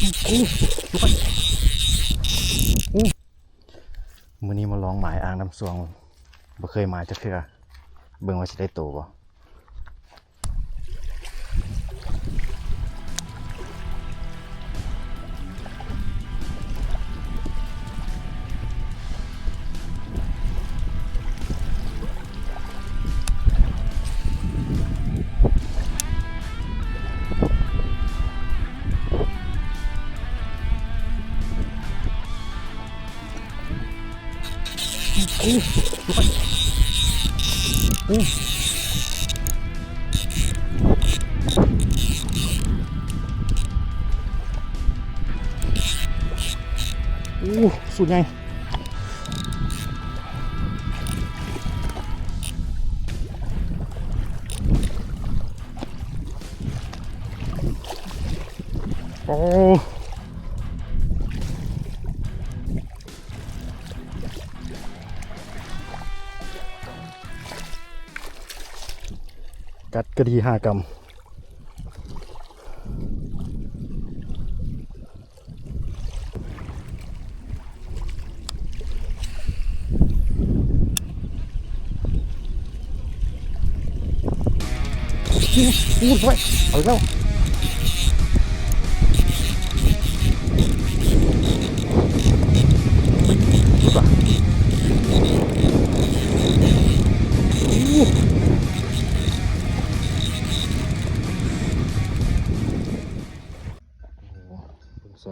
ອູ້ ລຸກໄປ. ອູ້ ມື້ນີ້ມາລອງໝາຍອ່າງນ້ຳຊວງ ບໍ່ເຄີຍໝາຍຈັກເທື່ອ ເບິ່ງວ່າຊິໄດ້ໂຕບໍ່. ອູ້ ລຸກໄປ. ອູ້ ອູ້ ສູດໃຫຍ່. ໂອ້ ກັດກະດີຫ້າກຳ. ອູ້ ອູ້ ໄປ ເອົາແລ້ວ. ອຸ້ຍ ຫຼຸດວ່ະ. ອູ້ ໂອ້ ເບິ່ງໄຊ.